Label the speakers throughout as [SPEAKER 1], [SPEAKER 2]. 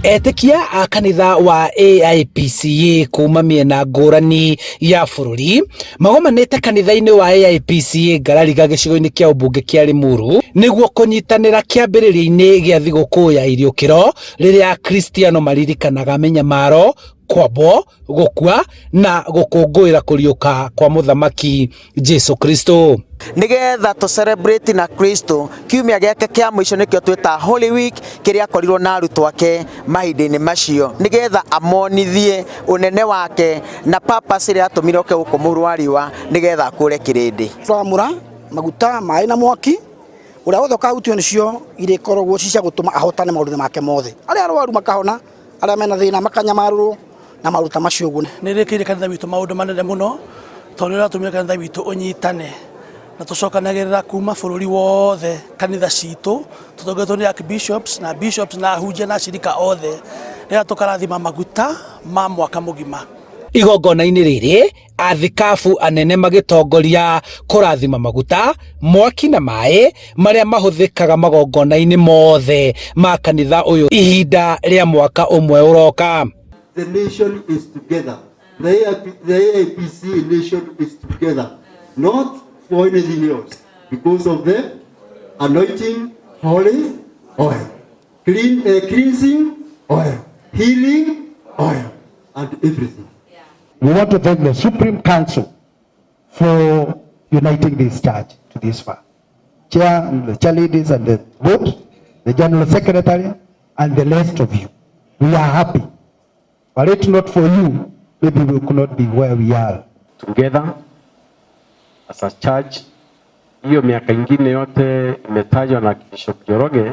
[SPEAKER 1] Etĩkia a kanitha wa AIPCA kuma mĩena ngũrani ya bũrũri magomanĩte kanitha-inĩ wa AIPCA Ngarariga gĩcigo-inĩ kĩa ũmbunge kĩa Limuru nĩguo kũnyitanĩra kĩambĩrĩria-inĩ gĩa thigũkũ ya iriũkĩro rĩrĩa Akristiano maririkanaga mĩnyamaro, kwambwo, gũkua na gũkũngũĩra kũriũka kwa mũthamaki Jesu Kristo.
[SPEAKER 2] Nigetha tũ celebrate na Kristo kiumia gĩake kĩa mũico nĩkĩo twĩta Holy Week, kĩrĩa akorirwo na arutwo ake mahinda-inĩ macio, nigetha amonithie ũnene wake na purpose ĩrĩa atũmire oke gũkũ mũhuro wa riũa, nigetha akũre kĩrĩndĩ.
[SPEAKER 3] Tũramũra maguta, maĩ na mwaki, ũrĩa wothe ũkahutio nĩcio irĩkoragwo ci cia gũtũma ahotane maũndũ-inĩ make mothe. Arĩa arwaru makahona, arĩa mena thĩna makanyamarũrwo na maũndũ ta macio ũguo.
[SPEAKER 4] Nĩ rĩkĩire kanitha witũ maũndũ manene mũno, tondũ nĩ ũratũmire kanitha witũ ũnyitane na tũcokanagĩrĩra kuma bũrũri wothe kanitha citũ tũtongoretio nĩ archbishops na bishops na ahunjia na ashirika othe rĩrĩa tũkarathima maguta ma mwaka mũgima.
[SPEAKER 1] Igongona-inĩ rĩrĩ athikabu anene magĩtongoria kũrathima maguta, mwaki na maĩ marĩa mahũthĩkaga magongona-inĩ mothe ma kanitha ũyũ ihinda rĩa mwaka ũmwe ũroka.
[SPEAKER 5] The nation is together. The AIPC nation is together. Not for anything else. Because of the anointing holy oil. Cleansing oil. Healing oil. And everything.
[SPEAKER 6] We want to thank the Supreme Council for uniting this church to this far. Chair and the chair ladies and the board, the general secretary, and the rest of you. We are happy. Were it not for you, maybe we could not be where we are.
[SPEAKER 7] Together as a church. Hiyo miaka ingine yote imetajwa na Bishop Njoroge,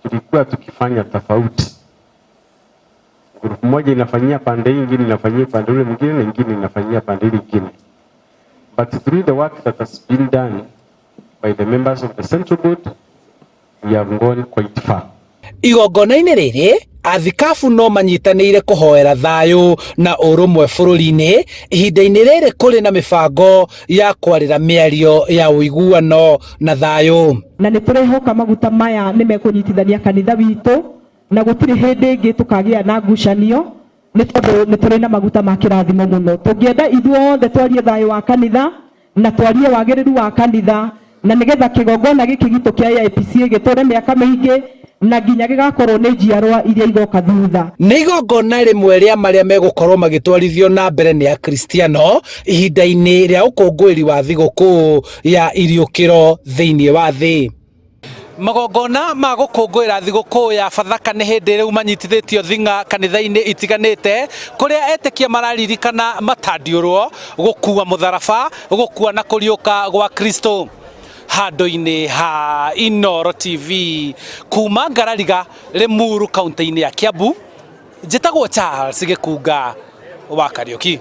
[SPEAKER 7] tulikuwa tukifanya tofauti. Group moja inafanyia pande hii, ingine inafanyia pande ule mwingine, na ingine inafanyia pande ile ingine. But through the work that has been done by the members of the Central Board, we have gone quite far.
[SPEAKER 1] Igongona-inĩ rĩrĩ athikabu no manyitanĩire kũhoera thayũ na ũrũmwe bũrũri-inĩ ihinda-inĩ rĩrĩ kũrĩ na mĩbango ya kwarĩra mĩario ya ũiguano na thayũ.
[SPEAKER 8] Na nĩ tũrehoka maguta maya nĩ mekũnyitithania kanitha witũ na gũtirĩ hĩndĩ ĩngĩ tũkagĩa na ngucanio, nĩ tondũ nĩ tũrĩ na maguta ma kĩrathimo mũno. Tũngĩenda ithuothe twarie thayũ wa kanitha na twarie wagĩrĩru wa kanitha, na nĩgetha kĩgongona gĩkĩ gitũ kĩa AIPCA gĩtũre mĩaka mĩingĩ na nginya gĩgakorwo nĩ njiarwa iria igoka thutha.
[SPEAKER 1] Nĩ igongona rĩmwe rĩa marĩa megũkorwo magĩtwarithio na mbere nĩ Akristiano ihinda-inĩ rĩa ũkũngũĩri wa thigũkũ ya iriũkĩro thĩinĩ wa thĩ. Magongona ma gũkũngũĩra thigũkũ ya Bathaka nĩ hĩndĩ rĩu manyitithĩtio thing'a kanitha-inĩ itiganĩte, kũrĩa etĩkia mararirikana matandiũrwo, gũkua mũtharaba, gũkua na kũriũka gwa Kristo. Handũ-inĩ ha Inooro TV kuma Ngarariga, Limuru, kaunti-inĩ ya Kiambu, njĩtagwo Charles Gĩkunga wa Kariũki.